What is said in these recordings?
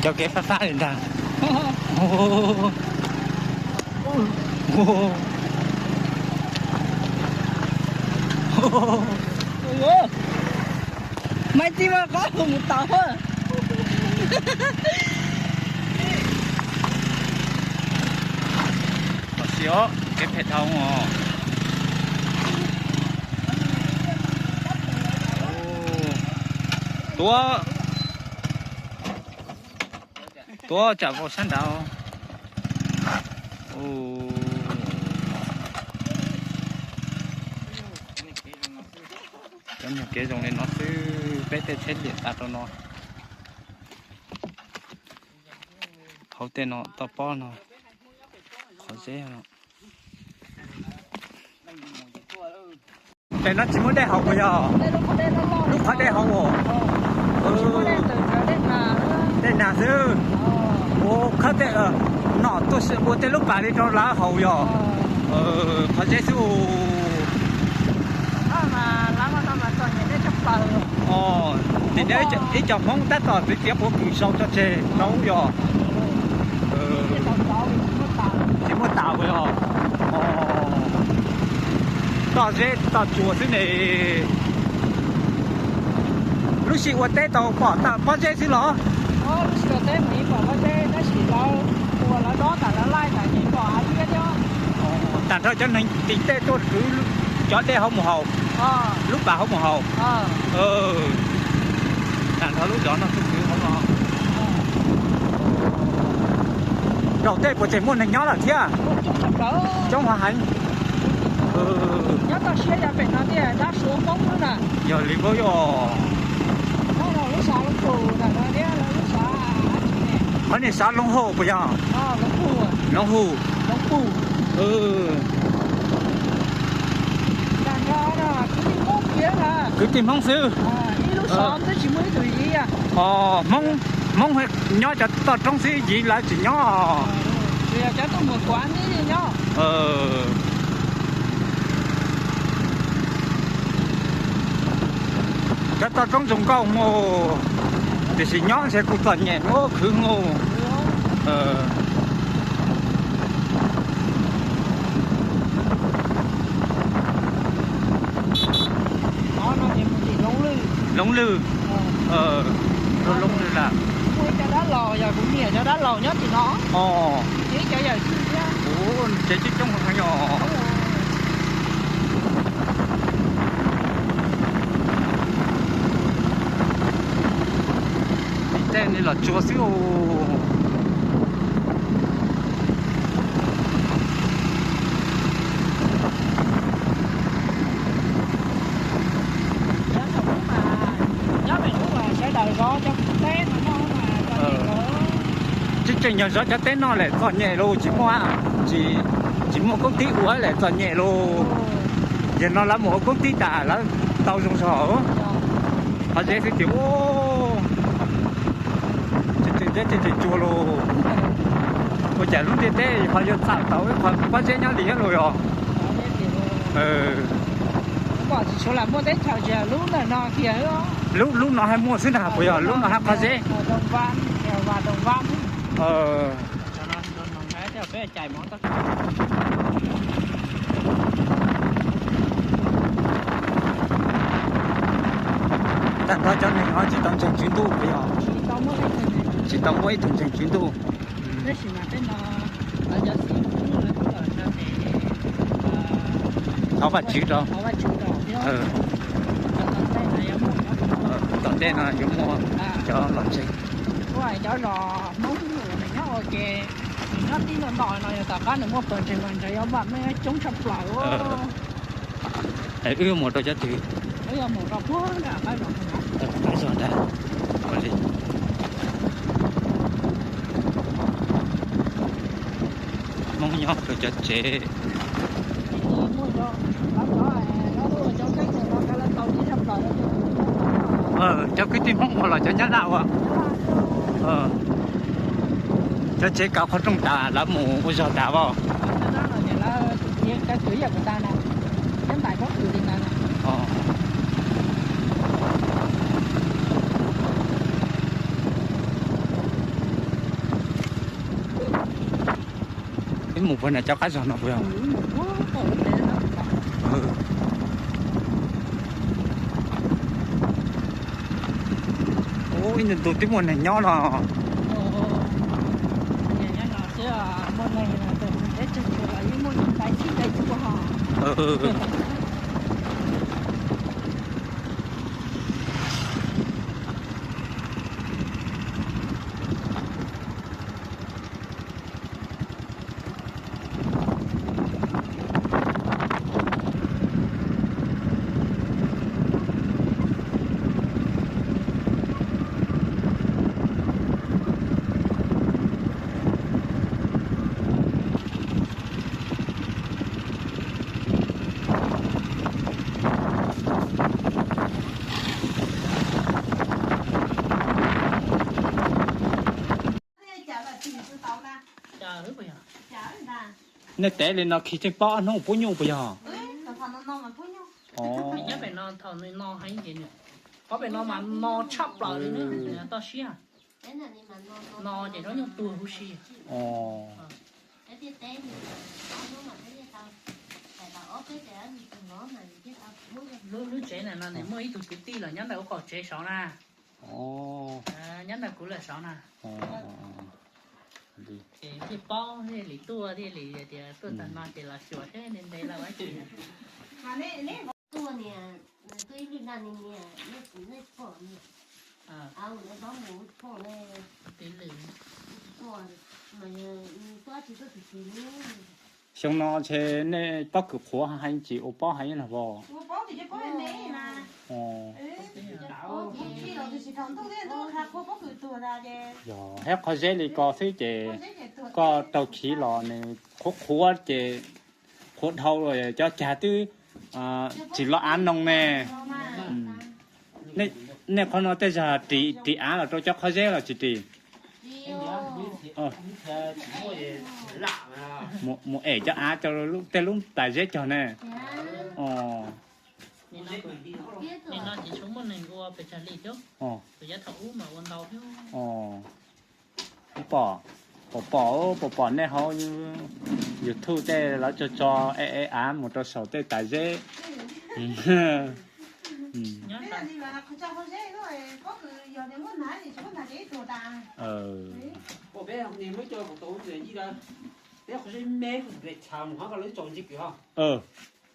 Cov kev fab fab li ntag. Maiv tib vaj qab mus tau. Tam sim os, kev phem dhau os. Tuav, tuav tsam vau sab nrad. Cov nyuag kev zoo li no xwb, peb tej tsheb liam tas rau no. Hauv tej no toj pob no, qhov zeb no. Ces no tsis muaj dej haus puas yog? Lub qhov dej haus os. Dej nag xwb. Ua khawb tej, nom tuaj ua tej lub pas li rau lawv haus yog? Qhov zeb xwb. Tim no ib co Hmoob tab tom txiav quav kws sau tso tseg rau yog? Tsis muaj tas puas yog? Toj zeb toj tsua xwb ne. Lub sij ua teb tau pom tau pob zeb xwb los? Tag nrho cov neeg tim tej tuaj kwv cov dej hauv mus haus, lub pas hauv mus haus. Tag nrho lub zos no tuaj kwv hauv no. Zaum tej puas tseem muaj neeg nyob lawm thiab? Coob heev. Yog li os. Qhov nej xav Looj Hau puas yog? Looj Hu. Kwv tij Hmoob xwb. Os, Hmoob, Hmoob nyob cov toj roob xwb, Yiv lawv tsis nyob. Cov toj roob zoo nkauj mus, tiam sis nyob ntshe kuj txom nyem ua khwv mus. Loob Lwj, Loob Lwj lawm. Muaj ib cov dab laug, yog kuv niam cov dab laug nyob tim no. Ov, tsev coob coob heev os. Tej ni los tsuag xwb os. Tseem tseem yog zov cov teb no lawm txom nyem los tsis muaj, tsis muaj koob tib ua lawm txom nyem los. Yog no lawv mus ua koob tib tas lawv tau zoo zog. Qhov zeb xwb ces tseem tseem tsuag los. Ua cas lub ntiaj teb ho yuav txawm tau ib qho pob zeb nyob li thiab los yog? Lub, lub no haj muaj xwb na, puas yog lub no haj qhov zeb? Tag nrho cov neeg no tsis tau ntseeg tswv ntuj puas yog? Tsis tau muaj ib tug ntseeg tswv ntuj. Thov Vajtswv rau. Tom ntej no yuav muaj cov los ntseeg. Cov zos Hmoob nyob ua ke, nyob tib nto nto no yog tom qab nws muaj pawg ntseeg mas ntshe yuav vam meej coob tshaj plaws. Wb mus rau cov twg? Qab zog ntag. Hmoob nyob rau cov tsev. Cov kwv tij Hmoob ua los cov Nyab Laj ua. Cov tsev kav qhov rooj tas lawv mus ua zog tas as. Mus puag nram cov qab zog no puas yog? Ub, ib ntu twb muaj neeg nyob no. Nej tev li no khi tseem paub ob hnub puab nyuj puas yog? Nyob pem no thaum nws no heev ces nws, qhov pem no mas no tshaj plaws li na, toj siab. No ces zaub nyuj tuag huv si. Lub, lub tsev na no nws muaj ib tug kwv tij los nyob ntawm ub qaum tsev saud na. Nyob ntawm kuv lawm saud na. Ces thiaj paub thiaj li tuaj thiaj li tias tuaj tag no ces los xyuas seb ntev ntev los ua tsi. Tuaj niam, tuaj ib lwm nag ni niam, nej pom niam. Xyoo no ntshe nej pob kws qhuav heev tsis ua pob heev los vos? Yog, thiab qhov zeb li ko xwb ces koj rau khiv los nws qhuav qhuav ces qhuav dhau los cov cag twb tsis los av noo ne. Nej qhov no tej zag ris av los rau cov qhov zeb los tsis ris? Mus em cov av rau tej lub tas zeb cog ne. Nim no tsis tshua muaj neeg ua pes tsawg li thiab, tus yav thaum ub mas ua ntau thiab. Pom, pom, pom, pom nej hauv YouTube tej lawv tso tso e e av mus rau saum tej tas zeb.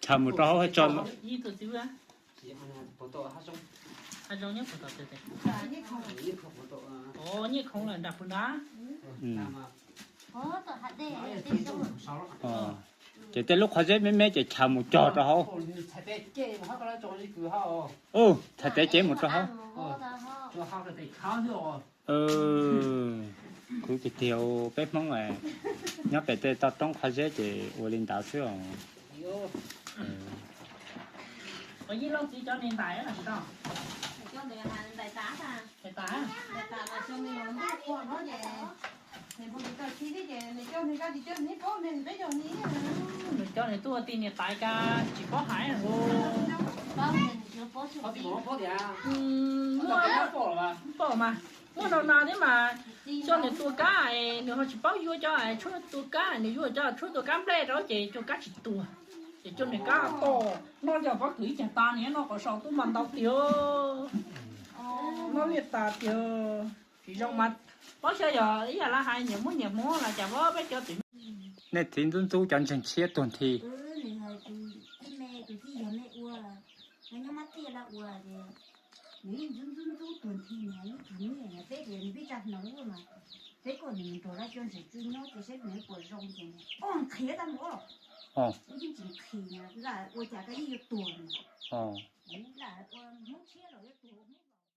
Tsham mus rau hauv tso. Hav zoov nyob puag tom twg? Nyiaj khoov lawm nram puag nrad. Ces tej lub qhov zeb me me ces chaws mus cog rau hauv. Txhais tes cev mus rau hauv. Kuv tiag tiag peb Hmoob nyob pem tej toj roob qhov zeb ces ua li ntawd xwb os. Nws coj nws tuaj ua tij niam tais cas tsis paub hais. Muaj, pom mas, muaj no no thiab mas, coj nws tua kab, nws ho tsis paub yuav cov tshuaj tua kab, nws yuav cov tshuaj tua kab nplej rau ces cov kab tsis tuag, ces coj nws kab tom. No yog pob kws ib cag tas niam no qhov saum tuaj mas ntau tiag. No liaj tas tiag. Tsis zoo mas, paub xyov yog ib yam li hais nyias muab nyias hmov los cas peb cov twm. Nej txiv ntxub ntxub cov ntseeg tshiab tuag nthi. Nws hais tus tij me, tus tij yog me ua, nws nyob mab tiaj lawm ua ces nws yeej ntxub ntxub ntxub tuag nthi, nws yeej tsis nyiam na, peb tias nws pib tsa hnoos mas peb kom nws mus nrog lawv cov ntseeg tswb nyob ces saib nws puas zoo ces nws, o, nqhis tag npaum los, yeej tsis nqhis na, lam ua cas koj yeej yuav tuag na. Lam ua hnub tshiab los yuav tuag.